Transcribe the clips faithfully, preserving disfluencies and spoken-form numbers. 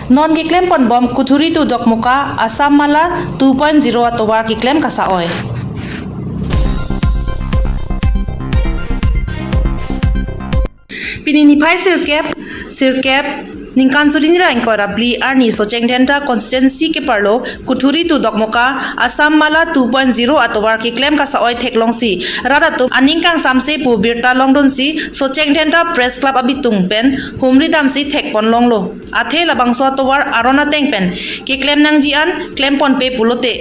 Non keklem ponbom Kuthuri to Dokmoka Assam Mala two point zero atovar keklem kasa-oi. Pini niphai sirkep, sirkep, ningkan suri ni ra ingkoi ra phli arni Socheng Dhenta constituency keparlo Kuthuri to Dokmoka Assam Mala two point zero atovar keklem kasa-oi theklongsi rat atum aning kangsamse pu birta longdunsi Socheng Dhenta Press Club abitung pen humri damsi thekpon longlo. Athe labangso atovar aron ateng pen keklem nangji an klem ponpe pulote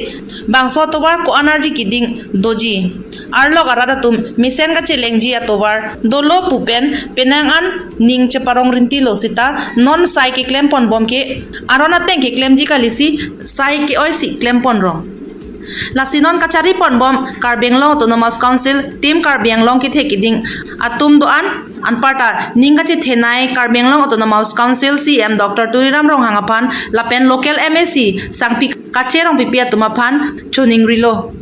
bangso atovar ko-an arji keding doji. Arlok arat atum mesen kachelengji atovar dolo pu pen penang an ning cheparong rintilo sita non sai keklem ponbom ke aron ateng keklemji kalisi sai ke-oisi klem pon rong. Lasi non kachari ponbom Karbi Anglong Autonomous Council, Team Karbi Anglong kethe keding atum do-an, anparta ning kachethenei Karbi Anglong Autonomous Council C E M Doctor Tuliram Ronghang aphan lapen local M A C Sangpi Kache Rongpipi atum aphan choningrilo.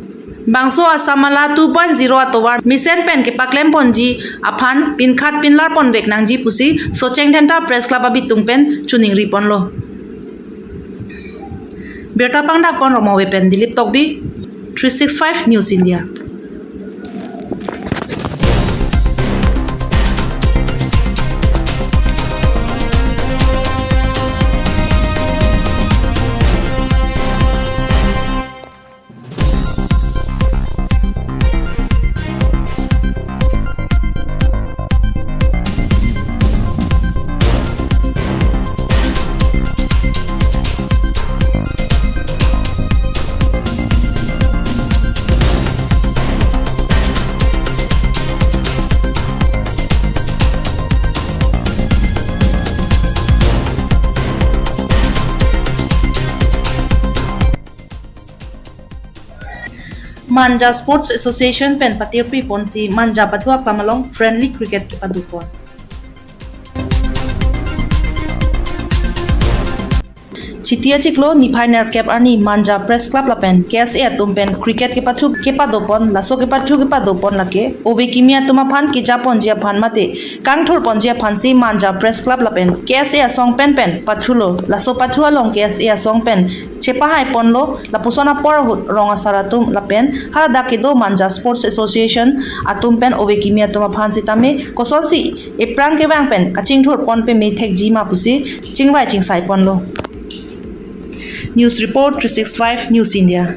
Bangso Assam Mala two point zero atovar mesen pen kepaklem ponji aphan pinkhat pinlar ponvek nangji pusi Socheng Dhenta Press Club abitung pen choningri ponlo. Birta pangdak pon Rongmove pen Dilip Tokbi, three six five News India. Manja Sports Association pen patirpi ponsi Manja pathu aklam along friendly cricket kepado pon. Chiti achiklo niphai nerkep arni Manja Press Club lapen K S A atum pen cricket kepathu kepado pon, laso kepathu kepado pon lake ove kimi atum aphan keja ponji aphan mate kangthur ponji aphansi Manja Press Club lapen K S A asong pen pen pathulo. Laso pathu along K S A asong pen chepahai ponlo, lapuson apor ahut rong asar atum lapen haladak kedo Manja Sports Association atum pen ove kimi atum aphan sitame kosonsi ephrang kevang pen kachingthur pon peme thekji ma pusi chingvai chingsai ponlo. News report, three six five News India.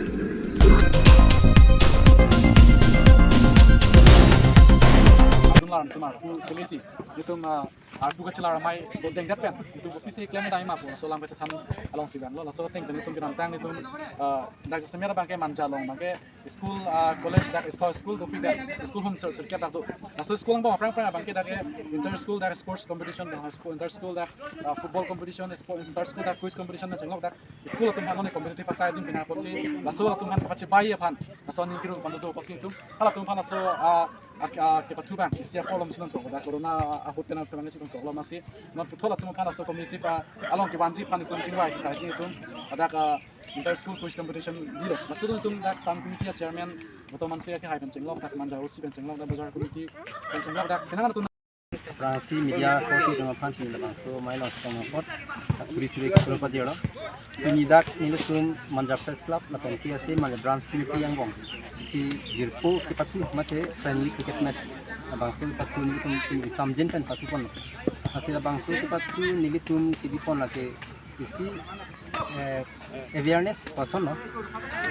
Atum alarm, atum alarm, pu selesi, itum, ah, artu kachelar amei bo dengdet pen, itum bo pisi klem dai ma pu, laso alam kachethan alongsi vanglo, laso ateng pen itum kedamtang itum, ah, dak jasemet abangke Manja along abangke school, ah, college dak, school, school dopik dak, school home cir-, circuit dak do. Laso school angbong aphrang aphrang abangke dak inter school dak sports competition, dak school, inter school dak, ah, football competition, sport, inter school dak quiz competition pen chenglok dak. School atum aphan competitive akai din pina apotsi, laso atum aphan kapachibai aphan, laso aning kiru aphan do apotsi itum, halatum aphan laso, ah, ah, ah, kepathu abang isi apor along si longtoklo, dak corona ahut pen abang si longtoklo, masi non puthot atum aphan laso competitive, ah, along kevanji aphan itum chingvai exercise itum, ah, dak, ah, inter school quiz competition dilo. Laso atum dak town committee chairman Gautam Hanse kehai pen chenglok dak, Manja O C pen chenglok dak, bazar committee pen chenglok dak, kenang atum. Aphrangsi media korte atum aphan pini labangso amei along sitong apot asuri suri kepro pajirlo. Pini dak nelitum Manja Press Club lapen K S A Manja Branch Committee angbong si jirpo kepathu mate friendly cricket match labangso kepathu nelitum pini samjin pen pathu ponlo. Lasi labangso kepathu nelitum kebi pon lake isi, eh, awareness pasonlo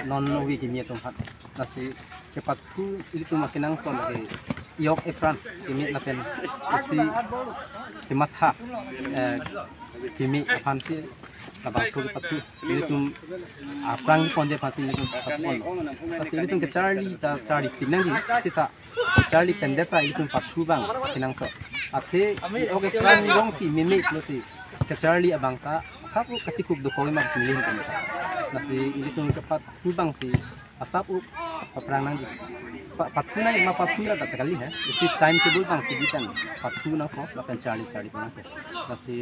non ove kimi atum aphan. Lasi kepathu ilitum akenangsot ke yok epran keme lapen isi kematha, eh, keme aphansi labangso kepathu ilitum aphrang ponji aphansi ilitum pathu ponlo. Lasi ilitum kecharli ta charli pinangji sita charli pendet ta ilitum pathu abang kenangsot. Athe yok epran rongsi meme pulote kecharli abang ta asap katikuk dokok ma nelitum. Lasi ilitum kepathu abangsi asap paprang nangji. Pa-, pathu nang ma pathu nang ta kali he. Isi timetable abang si ditan. Pathu nangkok lapen charli charli nangkok. Lasi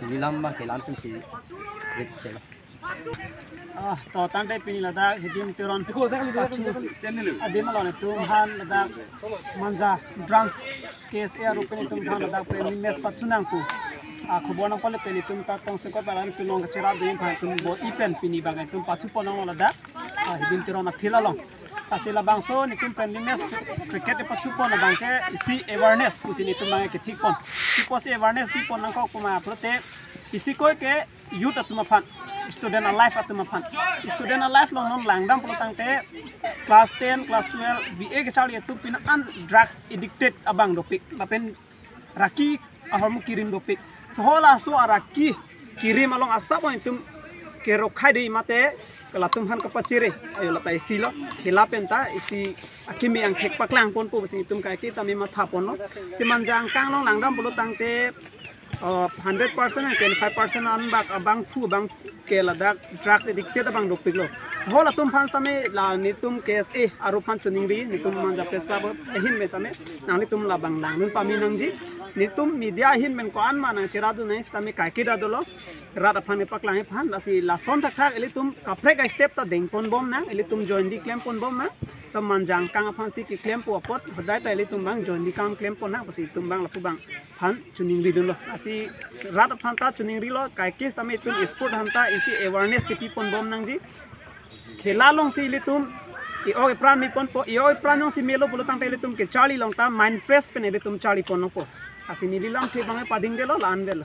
nelilam abangke la-an pensi rit chelo. Ah, to tangte pini ladak hidim teron pathu adim along itum aphan ladak Manja Branch K S A arup pen itum aphan ladak pen match pathu nangpo. a khobor nangpale pen itum ta tong singkot paran itum long kacherap dei aphan itum bor-i pen pini bang itum pathu pon nang ladak. Ah, Hidim Teron a-field along. Lasi labangso netum friendly match cricket pathu pon abang ke isi awareness pusi netum bang kethik pon. Sipos awareness di pon nangkok puma pulote isi koi ke youth atum aphan, student alive atum aphan. Student alive along non langdam pulo tangte class ten, class twelve, B A kecharli atum pina an drugs addicted abang dopik. Lapen raki ahormu kirim dopik. Sohola so araki kirim along asap ong itum kerokhai dei mate ke latum aphan kapachere. Ayo lata isi lo. Khela pen ta isi akimi angthek paklang ponpo pusi itum kaike tame matha ponlo. Si Manja angkang along langdam pulo tangte, uh, hundred percent and twenty-five percent anbak abangphu abang ke ladak drugs addicted abang dopiklo. Sohol atum aphan tame la netum K S A arup aphan choningri, netum Manja Press Club ahin pen tame nanglitum labang langdun pame nangji. Netum media ahin pen ko-an ma nangcherapdun nang tame kaike ta dolo. Rat aphan epaklang aphan, lasi lason thakthak ilitum kaprek a-step ta deng pon bom nang, ilitum join di klem pon bom nang. Ta Manja angkang aphan si keklempo apot hodai ta ilitum bang join di kam klem pon nang, pusi itum bang lapu bang aphan choningri dunlo. Lasi rat aphan ta choningrilo, kaike tame itum sport aphan ta isi awareness chepi pon bom nangji. Khela along si ilitum i-ok ipran me ponpo, i-ok ipran jongsi melo pulo tangte ilitum kecharli along ta mind fresh pen ilitum charli pon nangpo. Lasi neli lamthe bang pading delo, la-an delo.